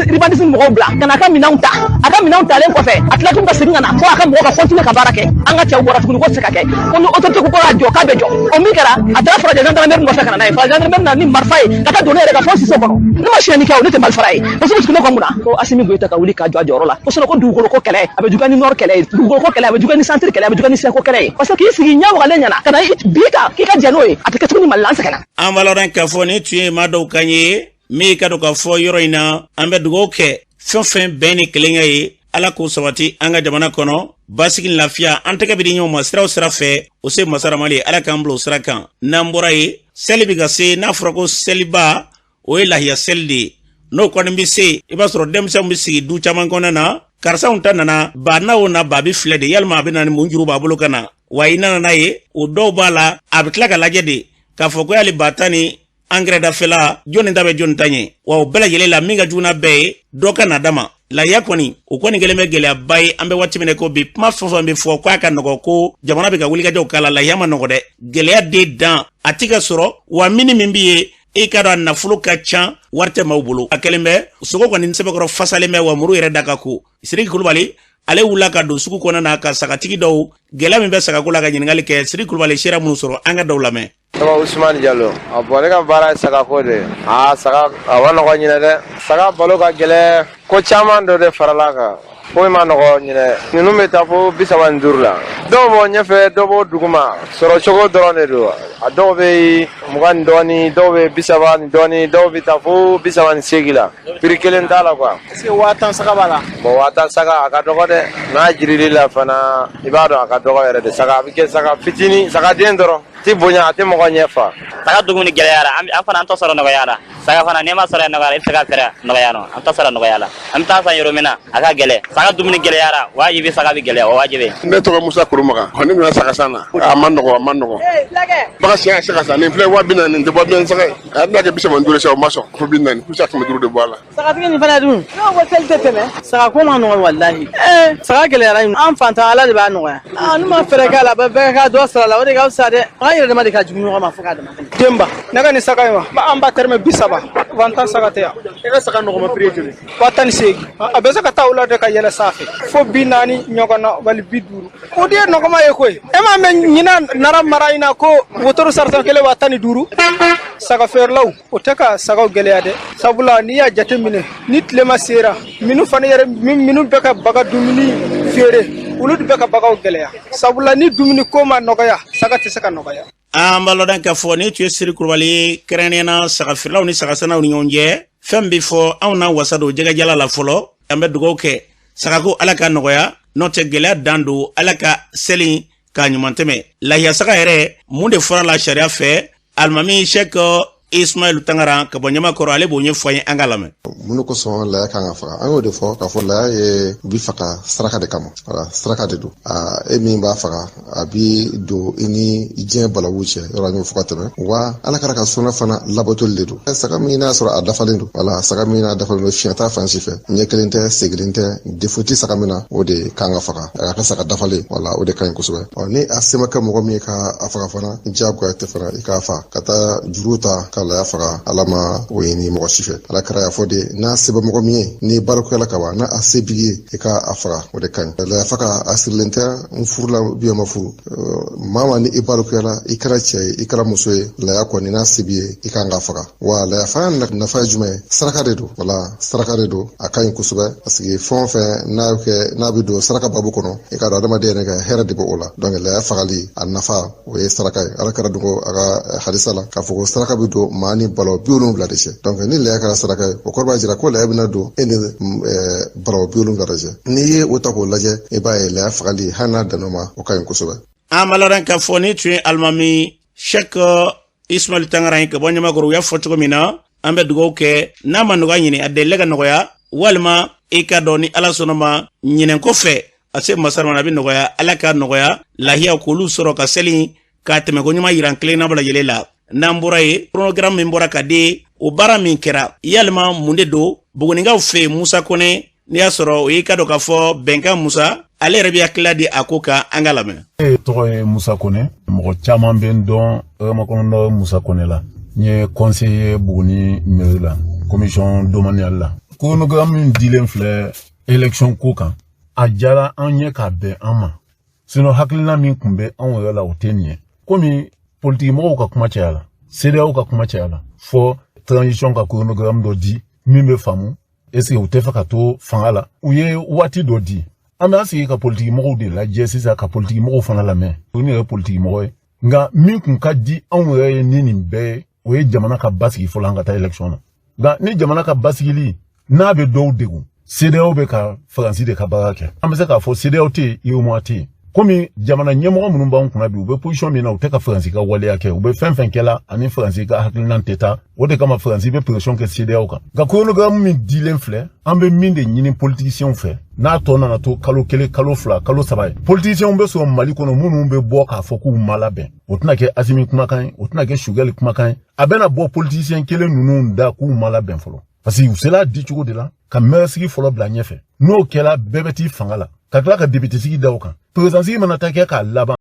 Speaker 14: urbanisme mɔgɔw bila ka na a ka minɛnw ta. A ka minɛnw talen kɔfɛ, a tila tun ka segin ka na fo a ka mɔgɔw ka continuer ka baara kɛ. An ka cɛw bɔra tuguni ko tɛ se ka kɛ, ko ni autorité ko k'a jɔ, k'a bɛ jɔ. O min kɛra, a taara Falajɛ gendarmerie nɔfɛ ka na n'a ye. Falajɛ gendarmerie nana ni marifa ye ka taa don ne yɛrɛ ka fɔ siso kɔnɔ. Ne ma sonyɛni kɛ o, ne tɛ malifara ye, parce que ne ko mun na ko Asimi Goyita ka wuli k'a jɔ a jɔyɔrɔ la, ko sinon ko dugukolo ko kɛlɛ a bɛ juguya ni nord kɛlɛ ye, dugukolo ko kɛlɛ a bɛ juguya ni centre kɛlɛ, a bɛ juguya ni seko kɛlɛ ye, parce que k'i sigi ɲɛ wagalen ɲɛna ka na bi kan k'i ka jɛn n'o ye, a tɛ kɛ tuguni Mali la, an sɛgɛnna.
Speaker 2: An b'a lɔn k'a fɔ nin tun ye maa dɔw kan ye min ka dɔn k'a fɔ yɔrɔ in na. An bɛ dugawu kɛ, fɛn fɛn bɛn ni kelenya ye, Ala k'o sabati an ka jamana kɔnɔ, basigi ni lafiya. An tɛgɛ bɛ di ɲɔgɔn ma siraw sira fɛ, o se masaramali, Ala k'an bila o sira kan. N'an bɔra yen, seli bɛ ka se. N'a fɔra ko seliba, o ye lahiya seli de ye. N'o kɔni bɛ se, i b'a sɔrɔ denmisɛnw bɛ sigi du caman kɔnɔna na, karisaw ta nana ba, n'a o na ba bɛ filɛ de, yalima a bɛ na ni mun juru b'a bolo ka na wa? I nana n'a ye, o dɔw b'a la, a bɛ tila ka lajɛ de k'a fɔ ko y'ale ba ta ni angɛrɛ dafɛla, jɔnni ta bɛ jɔnni ta ɲɛ. Wa o bɛɛ lajɛlen la, min ka jugu n'a bɛɛ ye, dɔ ka na d'a ma. Lahiya kɔni, o kɔni kɛlen bɛ gɛlɛyaba ye. An bɛ waati min ko bi, kuma fɛn fɛn bɛ fɔ k'a ka nɔgɔ, ko jamana bɛ ka wulikajɔw k'a la, lahiya ma nɔgɔ dɛ. Gɛlɛya de dan a ti ka sɔrɔ wa. Mini min bɛ ye, e ka dɔn a nafolo ka ca, wari tɛ maaw bolo. A kɛlen bɛ sogo kɔni sɛbɛkɔrɔ fasalen bɛ wa, muru yɛrɛ da ka ko. Siriki Kulubali, ale wulila ka don sugu kɔnɔ na ka sagatigi dɔw, gɛlɛya min bɛ sagako la, ka ɲininkali kɛ. Siriki Kulubali, sera minnu sɔrɔ, an ka dɔw lamɛn.
Speaker 15: Tɔgɔ Usumani Jalo. A bɔn, ne ka baara ye sagako de ye. Aa, saga a ma nɔgɔ ɲinɛ dɛ, saga balo ka gɛlɛn, ko caman dɔ de farala kan. Foyi ma nɔgɔ ɲinɛ. Ninnu bɛ taa fo 35 la. Dɔw b'o ɲɛfɛ, dɔw b'o duguma. Sɔrɔ cogo dɔrɔn de don. A dɔw bɛ 20 ni dɔɔni, dɔw bɛ 30 ni dɔɔni, dɔw bɛ taa fo 38 la. Prix kelen t'a la quoi.
Speaker 16: Est-ce que 10 000 saga b'a la?
Speaker 15: Bon, 10 000 saga a ka dɔgɔ dɛ. N'a jiril'i la fana, i b'a dɔn a ka dɔgɔ yɛrɛ de. Saga a bɛ kɛ saga fitinin, sagaden dɔrɔn. Ti bonya, a tɛ mɔgɔ ɲɛ fa.
Speaker 17: Saga dumuni gɛlɛyara, an fana an tɔ sɔrɔ nɔgɔya la. Saga fana n'i ma sɔrɔ nɔgɔya la, i bɛ se ka fɛrɛ nɔgɔya nɔ. An tɔ sɔrɔ nɔgɔya la. An bɛ taa san yɔrɔ min na, a ka gɛlɛ. Saga dumuni gɛlɛyara, wajibi saga bɛ gɛlɛya, o wajibi.
Speaker 18: Ne tɔgɔ Musa Kurumaga. Ne nana saga san na. A ma nɔgɔ, a ma nɔgɔ. Baga siɲɛ se ka san. Nin filɛ 40 000, nin tɛ 40 000 saga ye. A bɛna kɛ 35 sa, o ma sɔn. Fo 40, fo 500 de bɔ a la.
Speaker 16: Sagatigi nin fana dun, n'o ko seli tɛ tɛmɛ. Saga ko ma nɔgɔ walahi. Saga gɛlɛyara, an fantan, Ala de b'a nɔgɔya. N'u ma fɛɛrɛ k'a la, bɛɛ ka dɔ sara la, o de ka fisa dɛ. An yɛrɛ dama de ka jugu ɲɔgɔn ma fo k'a dama tɛmɛ.
Speaker 19: Denba, ne ka nin saga in ma, an b'a tɛrɛmɛ 30, 10 000 saga tɛ yan.
Speaker 1: E ka saga nɔgɔma prix ye joli?
Speaker 19: 18 000. A bɛ se ka taa o la de ka yɛlɛ sanfɛ fo 40 ɲɔgɔn na wali 50. O de ye nɔgɔma ye koyi. E m'a mɛn ɲinan nara mara in na ko wotoro sarison kelen 15 000. Saga feerelaw o tɛ ka sagaw gɛlɛya dɛ, sabula n'i y'a jate minɛ ni tilema sera, minnu fana yɛrɛ minnu bɛ ka baga dumuni feere, olu de bɛ ka bagaw gɛlɛya, sabula ni dumuni ko ma nɔgɔya, saga tɛ se ka nɔgɔya.
Speaker 2: An b'a lɔdɔn k'a fɔ ni tun ye Siri Kulubali ye, kɛrɛnkɛrɛnnenya na sagafeerelaw ni sagasannaw ni ɲɔgɔn cɛ. Fɛn bɛ fɔ anw n'an wasa don jɛgɛjala la fɔlɔ. An bɛ dugawu kɛ sagako Ala ka nɔgɔya, n'o tɛ gɛlɛya dan don. Ala ka seli k'a ɲuman tɛmɛ. Lahiya saga yɛrɛ, mun de fɔra la sariya fɛ? Alimami Sɛk Ismail Tangara ka bɔ Ɲamakɔrɔ, ale b'o ɲɛfɔ an ye, an ka lamɛn.
Speaker 20: Mun de kosɔn laya kan ka faga? An y'o de fɔ k'a fɔ laya ye bi faga saraka de kama. Wala saraka de don. E min b'a faga, a bi don i ni diɲɛ balawu cɛ yɔrɔ, an y'o fɔ ka tɛmɛ. Wa Ala kɛra ka suna fana labatoli de don. Saga min n'a sɔrɔ a dafalen don, wala saga min n'a dafalen don, fiɲɛ t'a fan si fɛ, ɲɛ kelen tɛ, sen kelen tɛ, défaut tɛ saga min na, o de kan ka faga. A ka saga dafalen, wala o de ka ɲi kosɛbɛ. Ɔ ni a se ma kɛ mɔgɔ min ye ka a faga fana, diyagoya tɛ fana i k'a fa ka taa juru ta ka laya faga. Ala ma o ɲini mɔgɔ si fɛ. Ala kɛra y'a fɔ de, n'a se bɛ mɔgɔ min ye, ni barikuyala ka ban, n'a a se b'i ye, i ka a faga, o de ka ɲi. Laya faga a sirilen tɛ n furu la bi ma furu maa ma. Ni i barikuyala, i kɛra cɛ ye, i kɛra muso ye, laya kɔni n'a se b'i ye, i kan ka faga. Wa laya faga nafa ye jumɛn ye? Saraka de don, wala saraka de don. A ka ɲi kosɛbɛ, parce que fɛn o fɛn n'a kɛ n'a bɛ don saraka babu kɔnɔ, i ka dɔn adamaden yɛrɛ ka hɛrɛ de bɛ o la. Donc laya fagali a nafa o ye saraka ye. Ala kɛra dogo a ka hadisa la k'a fɔ ko saraka bɛ don maa ni balaw 70 de cɛ. Donc ni laya kɛra saraka ye, o kɔrɔ b'a jira ko laya bɛna don e ni balaw 70 de cɛ. N'i ye o ta k'o lajɛ, i b'a ye laya fagali, hali n'a dan'o ma, o ka ɲi kosɛbɛ.
Speaker 2: An b'a lɔn k'a fɔ ni tun ye alimami Sɛk Ismail Tangara ye ka bɔ Ɲamakɔrɔ. U y'a fɔ cogo min na, an bɛ dugawu kɛ n'a ma nɔgɔya ɲini, a delila ka nɔgɔya, walima i ka dɔn ni Ala sɔnna ma ɲinɛn kɔfɛ a se masa ma, a bɛ nɔgɔya. Ala ka nɔgɔya lahiya k'olu sɔrɔ ka seli k'a tɛmɛ ko ɲuman yiran kelen na lajɛlen la. N'an bɔra yen, chronogramme min bɔra ka di, o baara min kɛra, yalima mun de don Buguninkaw fɛ yen? Musa Kɔnɛ, n'i y'a sɔrɔ o y'i ka dɔn k'a fɔ bɛnkan Musa, ale yɛrɛ bɛ hakilila di a ko kan, an ka lamɛn.
Speaker 21: Ne tɔgɔ ye Musa Kɔnɛ. Mɔgɔ caman bɛ n dɔn Hɛrɛmakɔnɔ Musa Kɔnɛ la. N ye conseiller Buguni mairie la, commission domaniale la. Chronogramme min dilen filɛ élection ko kan, a diyara an ye k'a bɛn an ma. Sinon hakilina min tun bɛ anw yɛrɛ la, o tɛ nin ye. Komi politiki mɔgɔw ka kuma caya la, CEDEAO ka kuma caya la, fɔ transition ka chronogramme dɔ di min bɛ faamu. Est ce que u tɛ fɛ ka to fanga la? U ye waati dɔ di. An b'an sigi ka politiki mɔgɔw de lajɛ sisan, ka politiki mɔgɔw fana lamɛn. O ne yɛrɛ politiki mɔgɔ ye, nka min kun ka di anw yɛrɛ ye ni nin bɛɛ ye, o ye jamana ka basigi fɔlɔ, an ka taa élection na. Nka ni jamana ka basigili n'a bɛ dɔw degun, CEDEAO bɛ ka Faransi de ka baara kɛ. An bɛ se k'a fɔ CEDEAO tɛ yen, UEMOA tɛ yen. Komi jamana ɲɛmɔgɔ minnu b'anw kunna bi, u bɛ position min na, u tɛ ka Faransi ka waleya kɛ. U bɛ fɛn fɛn kɛ la, ani Faransi ka hakilina tɛ taa. O de kama Faransi bɛ pression kɛ CEDEAO kan. Nka chronogramme min dilen filɛ, an bɛ min de ɲini politiciens fɛ, n'a tɔ nana to kalo 1, kalo 2, kalo 3 ye, politiciens bɛ sɔrɔ Mali kɔnɔ minnu bɛ bɔ k'a fɔ k'u ma labɛn. O tɛna kɛ Asimi kumakan ye, o tɛna kɛ Choguel kumakan ye. A bɛna bɔ politicien kelen ninnu da k'u ma labɛn fɔlɔ, parce que u sela di cogo de la ka maire sigi fɔlɔ bila ɲɛfɛ. N'o kɛra, bɛɛ bɛ t'i fanga la ka tila ka député sigi da o kan. Président sigi mana taa kɛ k'a laban.